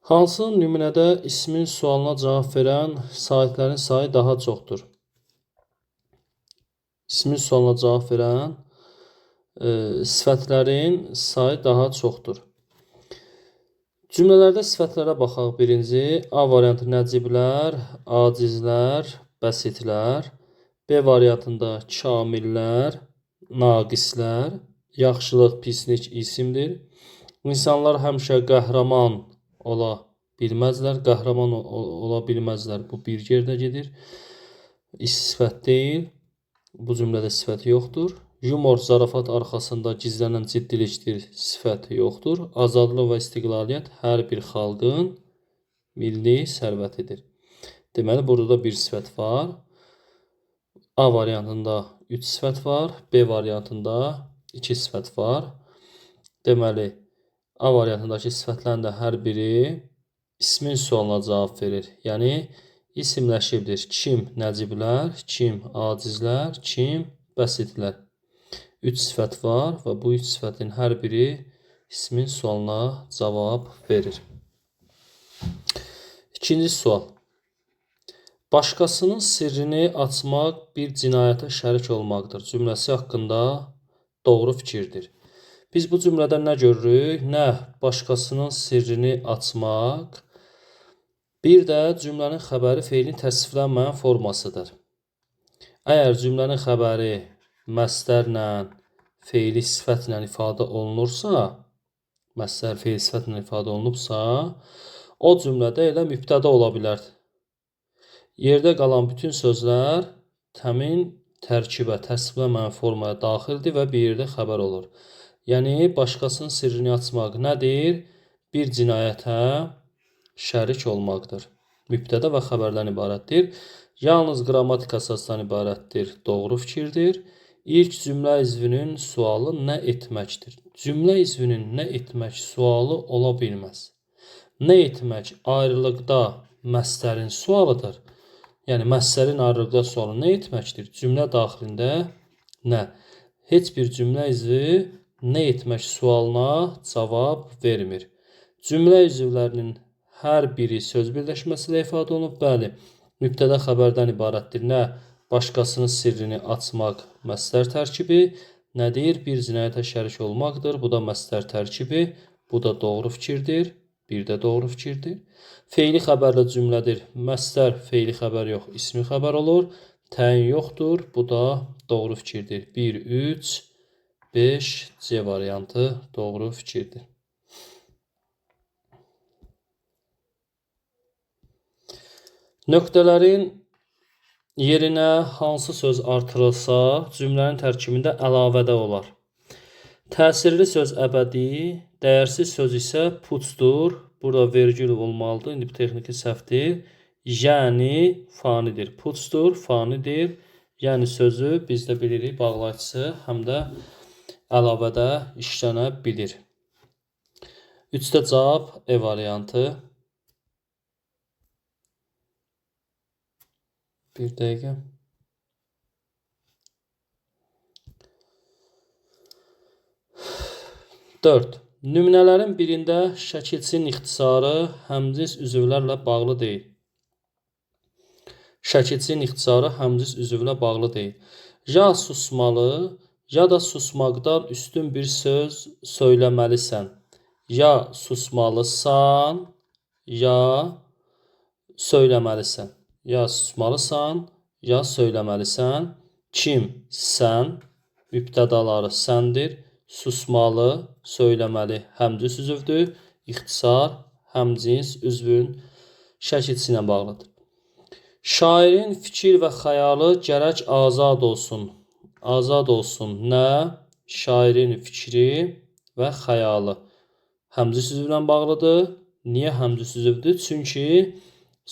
Hansı nümunədə ismin sualına cavab verən saitlərin sayı daha çoxdur? İsmin sualına cavab verən sifətlərin sayı daha çoxdur. Cümlələrdə sifətlərə baxaq birinci. A variantı nəciblər, acizlər, bəsitlər. B variantında kamillər, naqislər. Yaxşılıq, pislik isimdir. İnsanlar həmişə qəhrəman ola bilməzlər. Qəhrəman ola bilməzlər. Bu bir yerdə gedir. Sifət deyil. Bu cümlədə sifət yoxdur. Yumor, zarafat arxasında gizlənən ciddilikdir. Sifət yoxdur. Azadlıq və istiqlaliyyət hər bir xalqın milli sərvətidir. Deməli, burada da bir sifət var. A variantında 3 sifət var. B variantında 2 sifət var. Deməli, A variantındakı sifətlərin də hər biri ismin sualına cavab verir. Yəni, isimləşibdir. Kim nəciblər, kim acizlər, kim bəsitlər. 3 sifət var və bu 3 sifətin hər biri ismin sualına cavab verir. İkinci sual. Başqasının sirrini açmaq bir cinayətə şərik olmaqdır cümləsi haqqında doğru fikirdir. Biz bu cümlədə nə görürük? Nə başqasının sirrini açmaq, bir də cümlənin xəbəri feilin təsviflənməyən formasıdır. Əgər cümlənin xəbəri məsdərlə, feili sifətlə ifadə olunursa, məsdər feil sifətlə ifadə olunubsa, o cümlədə elə mübtəda ola bilər. Yerdə qalan bütün sözlər həmin tərkibə, təsviflənməyən formaya daxildir və bir yerdə xəbər olur. Yəni, başqasının sirrini açmaq nədir? Bir cinayətə şərik olmaqdır. Mübtəda və xəbərdən ibarətdir. Yalnız qrammatik əsasdan ibarətdir. Doğru fikirdir. İlk cümlə üzvünün sualı nə etməkdir? Cümlə üzvünün nə etmək sualı ola bilməz. Nə etmək ayrılıqda məsdərin sualıdır. Yəni, məsdərin ayrılıqda sualı nə etməkdir? Cümlə daxilində nə? Heç bir cümlə üzvü nə etmək sualına cavab vermir. Cümlə üzvlərinin hər biri söz birləşməsi ilə ifadə olunub. Bəli, mübtəda xəbərdən ibarətdir. Nə başqasının sirrini açmaq məsdər tərkibi, nə deyir? Bir cinayətə şərik olmaqdır. Bu da məsdər tərkibi. Bu da doğru fikirdir. Bir də doğru fikirdir. Feili xəbərlə cümlədir. Məsdər feili xəbər yox, ismi xəbər olur. Təyin yoxdur. Bu da doğru fikirdir. 1, 3, 5, C variantı doğru fikirdir. Nöqtələrin yerinə hansı söz artırılsa, cümlənin tərkibində əlavədə olar. Təsirli söz əbədi, dəyərsiz söz isə puçdur. Burada vergül olmalıdır. İndi bu texniki səhvdir. Yəni fanidir. Puçdur, fanidir. Yəni sözü biz də bilirik bağlayıcısı həm də əlavədə işlənə bilir. 3-də cavab E variantı. Bir dəqiqə. Dörd. Nümunələrin birində şəkilçinin ixtisarı həmcins üzvlərlə bağlı deyil. Şəkilçinin ixtisarı həmcins üzvlə bağlı deyil. Ya susmalı, ya da susmaqdan üstün bir söz söyləməlisən. Ya susmalısan, ya söyləməlisən. Ya susmalısan, ya söyləməlisən. Kim? Sən. Mübtədaları səndir. Susmalı, söyləməli həmcins üzvdür. İxtisar həmcins üzvün şəkilçisi ilə bağlıdır. Şairin fikir və xəyalı gərək azad olsun. Azad olsun nə? Şairin fikri və xəyalı həmcins üzvlə bağlıdır. Niyə həmcins üzvdür? Çünki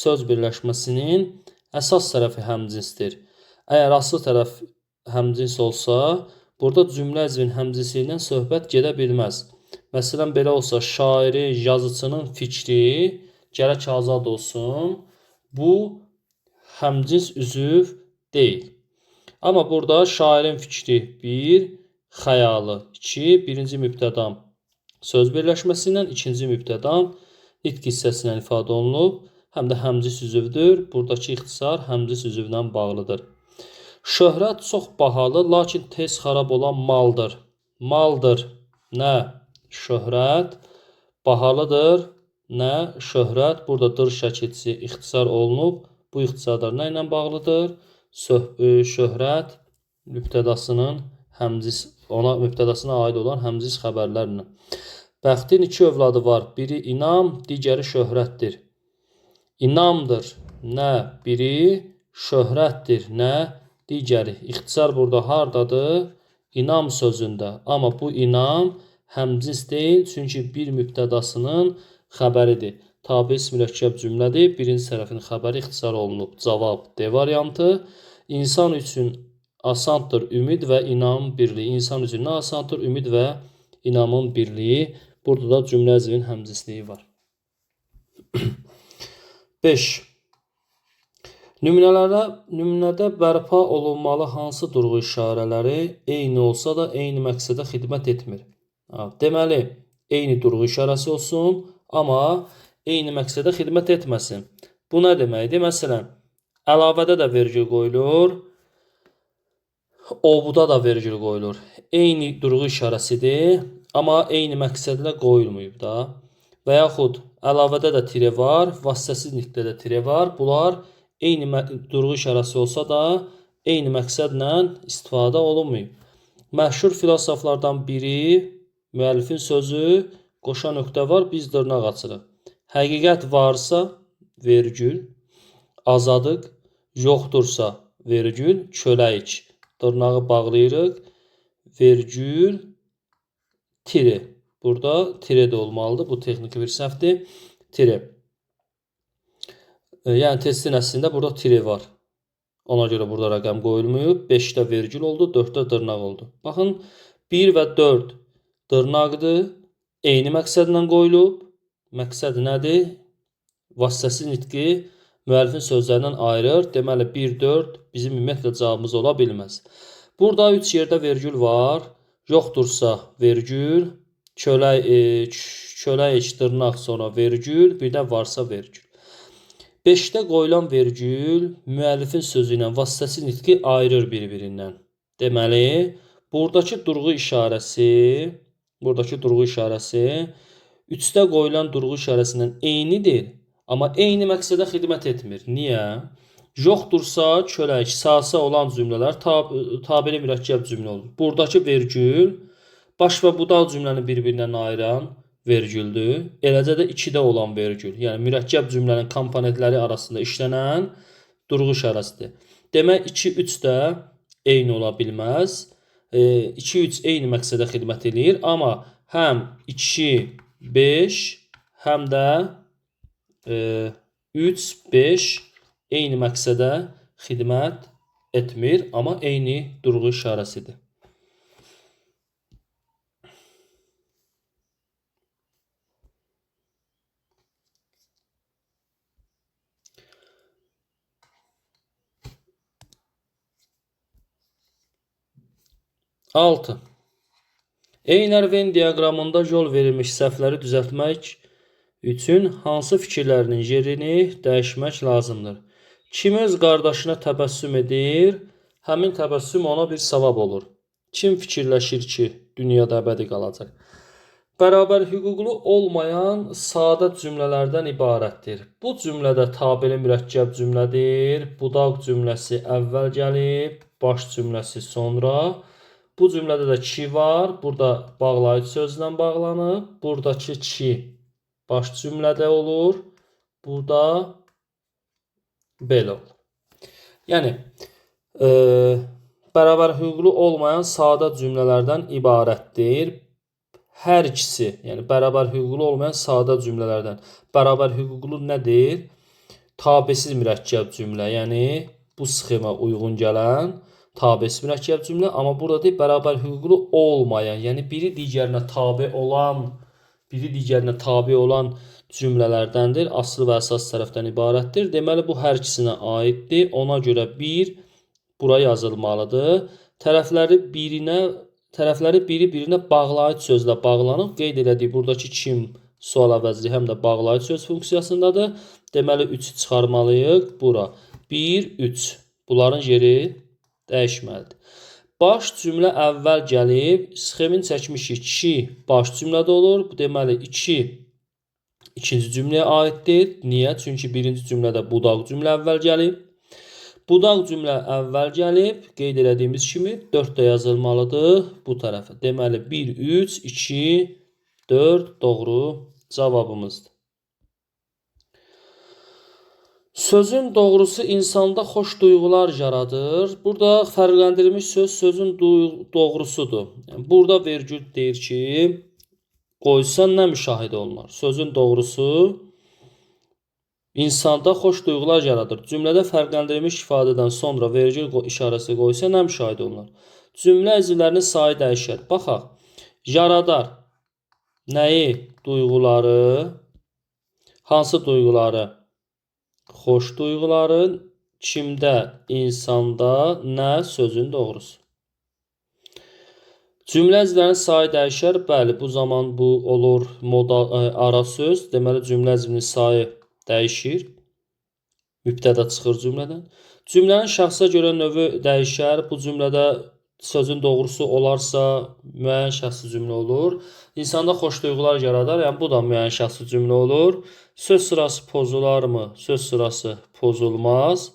söz birləşməsinin əsas tərəfi həmcinsdir. Əgər asılı tərəf həmcins olsa, burada cümlə üzvün həmcinsliyindən söhbət gedə bilməz. Məsələn, belə olsa, şairin, yazıçının fikri gərək azad olsun. Bu, həmcins üzv deyil. Amma burada şairin fikri 1, xəyalı 2, birinci mübtədam söz birləşməsi ilə, ikinci mübtədam Nitq hissəsi ilə ifadə olunub. Həm də həmcis üzvdür. Buradakı ixtisar həmcis üzvlə bağlıdır. Şöhrət çox bahalı, lakin tez xarab olan maldır. Maldır. Nə? Şöhrət. Bahalıdır. Nə? Şöhrət. Burada dır şəkilçisi ixtisar olunub. Bu ixtisarlar nə ilə bağlıdır? Şöhrət mübtədasının həmcis, ona mübtədasına aid olan həmcis xəbərlərlə. Bəxtin iki övladı var. Biri inam, digəri şöhrətdir. İnamdır. Nə biri şöhrətdir, nə digəri. İxtisar burada hardadır? İnam sözündə. Amma bu inam həmcins deyil, çünki bir mübtədasının xəbəridir. Tabes mürəkkəb cümlədir. Birinci tərəfin xəbəri ixtisar olunub. Cavab D variantı. İnsan üçün asandır ümid və inam birliyi. İnsan üçün nə asandır? Ümid və inamın birliyi. Burada da cümlə üzvinin həmcinsliyi var. 5. Nümunədə bərpa olunmalı hansı durğu işarələri eyni olsa da eyni məqsədə xidmət etmir? Deməli, eyni durğu işarəsi olsun, amma eyni məqsədə xidmət etməsin. Bu nə deməkdir? Məsələn, əlavədə də vergül qoyulur, obuda da vergül qoyulur. Eyni durğu işarəsidir, amma eyni məqsədlə qoyulmayıb da. Və yaxud əlavədə də tire var, vasitəsiz nitqdə də tire var. Bunlar eyni durğu işarəsi olsa da eyni məqsədlə istifadə olunmayıb. Məşhur filosoflardan biri, müəllifin sözü, qoşa nöqtə var, biz dırnaq açırıq. Həqiqət varsa, vergül, azadıq, yoxdursa, vergül, köləyik. Dırnağı bağlayırıq, vergül, tire. Burada tire də olmalıdır. Bu texniki bir səhvdir. Tire. Yəni testin əslində burada tire var. Ona görə burada rəqəm qoyulmayıb. 5-də vergül oldu, 4-də dırnaq oldu. Baxın, 1 və 4 dırnaqdır. Eyni məqsədlə qoyulub. Məqsəd nədir? Vasitəsiz nitqi müəllifin sözlərindən ayırır. Deməli, 1, 4 bizim ümumiyyətlə cavabımız ola bilməz. Burada 3 yerdə vergül var. Yoxdursa vergül, köləyik dırnaq sonra vergül, bir də varsa vergül. 5-də qoyulan vergül müəllifin sözü ilə vasitəsiz nitqi ayırır bir-birindən. Deməli, buradakı durğu işarəsi 3-də qoyulan durğu işarəsindən eynidir, amma eyni məqsədə xidmət etmir. Niyə? Yoxdursa köləyik, sasa olan cümlələr tabeli mürəkkəb cümlə olur. Buradakı vergül baş və budaq cümləni bir-birindən ayıran vergüldür. Eləcə də 2-də olan vergül, yəni mürəkkəb cümlənin komponentləri arasında işlənən durğu işarəsidir. Demək, 2, 3 də eyni ola bilməz. 2, 3 eyni məqsədə xidmət eləyir, amma həm 2, 5, həm də 3, 5 eyni məqsədə xidmət etmir, amma eyni durğu işarəsidir. Altı. Eynər Venn diaqramında yol verilmiş səhvləri düzəltmək üçün hansı fikirlərinin yerini dəyişmək lazımdır? Kim öz qardaşına təbəssüm edir, həmin təbəssüm ona bir savab olur. Kim fikirləşir ki, dünyada əbədi qalacaq? Bərabər hüquqlu olmayan sadə cümlələrdən ibarətdir. Bu cümlədə tabeli mürəkkəb cümlədir. Budaq cümləsi əvvəl gəlib, baş cümləsi sonra. Bu cümlədə də ki var. Burada bağlayıcı sözlə bağlanıb. Buradakı ki baş cümlədə olur. Burada belə olur. Yəni, bərabər hüquqlu olmayan sadə cümlələrdən ibarətdir. Hər ikisi, yəni bərabər hüquqlu olmayan sadə cümlələrdən. Bərabər hüquqlu nədir? Tabesiz mürəkkəb cümlə, yəni bu sxema uyğun gələn tabesiz mürəkkəb cümlə, amma burada deyil, bərabər hüquqlu olmayan, yəni biri digərinə tabe olan cümlələrdəndir. Asıl və əsas tərəfdən ibarətdir. Deməli, bu hər ikisinə aiddir. Ona görə 1 bura yazılmalıdır. Tərəfləri biri-birinə bağlayıcı sözlə bağlanıb. Qeyd elədik, buradakı kim sual əvəzli, həm də bağlayıcı söz funksiyasındadır. Deməli, 3-ü çıxarmalıyıq bura. 1, 3. Bunların yeri dəyişməlidir. Baş cümlə əvvəl gəlib. Sxemin çəkmişik 2 baş cümlədə olur. Deməli, 2 ikinci cümləyə aiddir. Niyə? Çünki birinci cümlədə budaq cümlə əvvəl gəlib. Budaq cümlə əvvəl gəlib. Qeyd elədiyimiz kimi 4 də yazılmalıdır bu tərəfə. Deməli, 1, 3, 2, 4 doğru cavabımızdır. Sözün doğrusu insanda xoş duyğular yaradır. Burada fərqləndirilmiş söz sözün doğrusudur. Yəni, burada vergül deyir ki, qoysan nə müşahidə olunar? Sözün doğrusu insanda xoş duyğular yaradır. Cümlədə fərqləndirilmiş ifadədən sonra vergül işarəsi qoysa nə müşahidə olunar? Cümlə üzvlərinin sayı dəyişər. Baxaq. Yaradar. Nəyi? Duyğuları. Hansı duyğuları? Xoş duyğuları. Kimdə? İnsanda. Nə? Sözün doğrusu. Cümlə üzvlərinin sayı dəyişər. Bəli, bu zaman bu olur moda, ara söz. Deməli, cümlə üzvinin sayı dəyişir. Mübtəda çıxır cümlədən. Cümlənin şəxsə görə növü dəyişər. Bu cümlədə sözün doğrusu olarsa müəyyən şəxsi cümlə olur. İnsanda xoş duyğular yaradar. Yəni bu da müəyyən şəxsi cümlə olur. Söz sırası pozularmı? Söz sırası pozulmaz.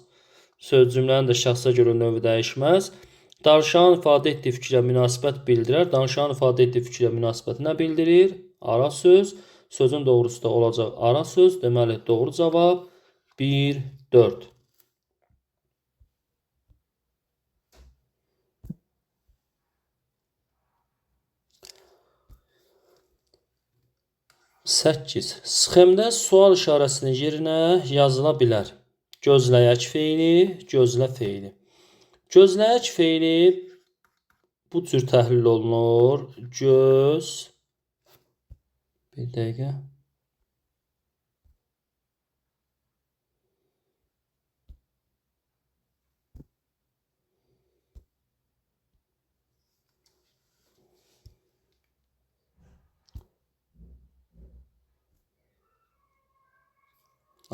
Söz cümlənin də şəxsə görə növü dəyişməz. Danışan ifadə etdiyi fikrə münasibət bildirər. Danışan ifadə etdiyi fikrə münasibət nə bildirir? Ara söz. Sözün doğrusu da olacaq ara söz. Deməli, doğru cavab 1, 4. Səkkiz. Sxemdə sual işarəsinin yerinə yazıla bilər. Gözləyək feili, gözlə feili. Gözləyək feili bu cür təhlil olunur. Göz, bir dəqiqə.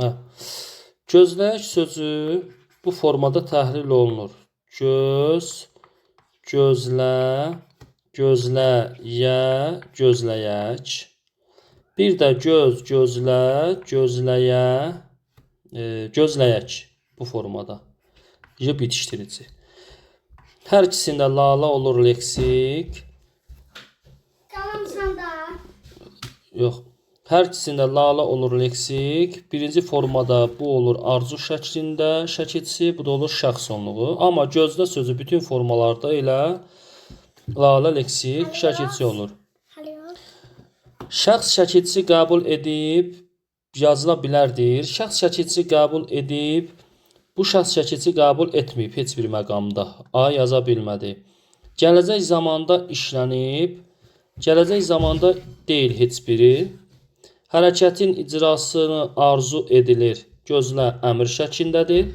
Hə. Gözləyək sözü bu formada təhlil olunur. Göz, gözlə, gözləyə, gözləyək. Bir də göz, gözlə, gözləyə, gözləyək bu formada. Y bitişdirici. Hər ikisində lala olur leksik. Tamam sen de. Yox. Hər ikisində lala olur leksik. Birinci formada bu olur arzu şəklində şəkilçisi, bu da olur şəxs onluğu. Amma gözlə sözü bütün formalarda elə lala leksik şəkilçisi olur. Şəxs şəkilçisi qəbul edib yazıla bilər deyir. Şəxs şəkilçisi qəbul edib, bu şəxs şəkilçisi qəbul etməyib heç bir məqamda. A yaza bilmədi. Gələcək zamanda işlənib, gələcək zamanda deyil heç biri. Hərəkətin icrasını arzu edilir. Gözlə əmr şəklindədir.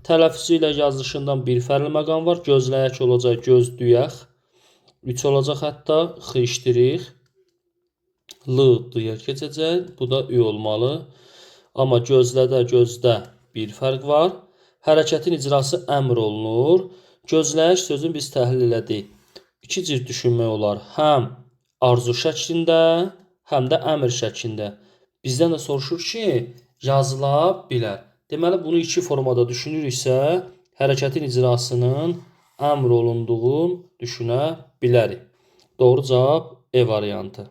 Tələffüzü ilə yazılışından bir fərqli məqam var. Gözləyək olacaq, gözdüyək. 3 olacaq hətta. X işdirik. L D-yə keçəcək. Bu da Ü olmalı. Amma gözlədə, gözdə bir fərq var. Hərəkətin icrası əmr olunur. Gözləyək sözünü biz təhlil elədik. İki cür düşünmək olar. Həm arzu şəklində, həm də əmr şəklində. Bizdən də soruşur ki, yazıla bilər. Deməli, bunu iki formada düşünürüksə, hərəkətin icrasının əmr olunduğunu düşünə bilərik. Doğru cavab E variantı.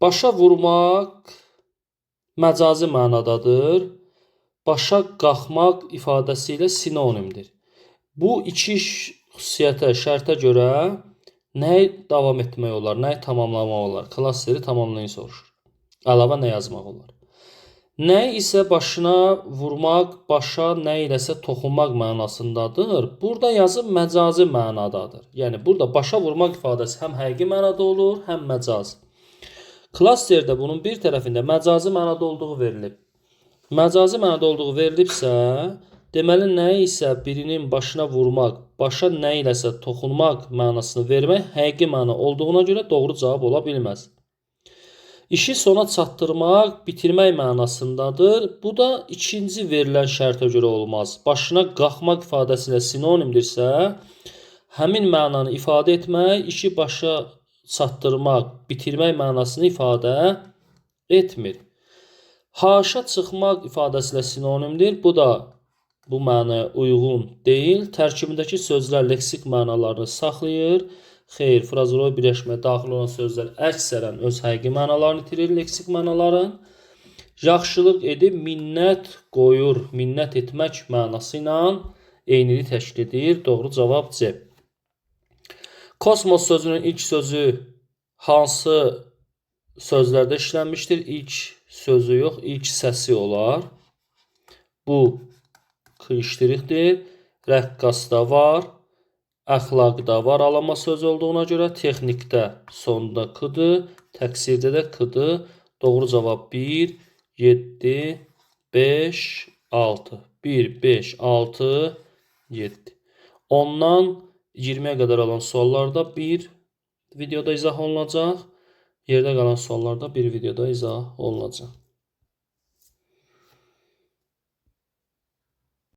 Başa vurmaq məcazi mənadadır. Başa qalxmaq ifadəsi ilə sinonimdir. Bu iki xüsusiyyətə, şərtə görə nəyi davam etmək olar, nəyi tamamlamaq olar? Klasteri tamamlayın soruşur. Əlavə nə yazmaq olar? Nəyi isə başına vurmaq, başa nə iləsə toxunmaq mənasındadır. Burada yazı məcazi mənadadır. Yəni, burada başa vurmaq ifadəsi həm həqiqi mənada olur, həm məcazi. Klasterdə bunun bir tərəfində məcazi mənada olduğu verilib. Məcazi mənada olduğu verilibsə, Deməli, nə isə birinin başına vurmaq, başa nə iləsə toxunmaq mənasını vermək həqiqi məna olduğuna görə doğru cavab ola bilməz. İşi sona çatdırmaq, bitirmək mənasındadır. Bu da ikinci verilən şərtə görə olmaz. Başına qalxmaq ifadəsi ilə sinonimdirsə, həmin mənanı ifadə etmək, işi başa çatdırmaq, bitirmək mənasını ifadə etmir. Haşa çıxmaq ifadəsi ilə sinonimdir. Bu da bu mənaya uyğun deyil. Tərkibindəki sözlər leksik mənalarını saxlayır. Xeyr, frazeoloji birləşməyə daxil olan sözlər əksərən öz həqiqi mənalarını itirir, leksik mənaların. Yaxşılıq edib minnət qoyur, minnət etmək mənası ilə eyniliyi təşkil edir. Doğru cavab C. Kosmos sözünün ilk sözü hansı sözlərdə işlənmişdir? İlk sözü yox, ilk səsi olar. Bu kıyışdırıqdır. Rəqqasda var. Əxlaqda var alınma söz olduğuna görə, texnikdə sonda k-dır, təqsirdə də k-dır. Doğru cavab 1, 7, 5, 6. 1, 5, 6, 7. Ondan 20-yə qədər olan suallarda bir videoda izah olunacaq. Yerdə qalan suallarda bir videoda izah olunacaq.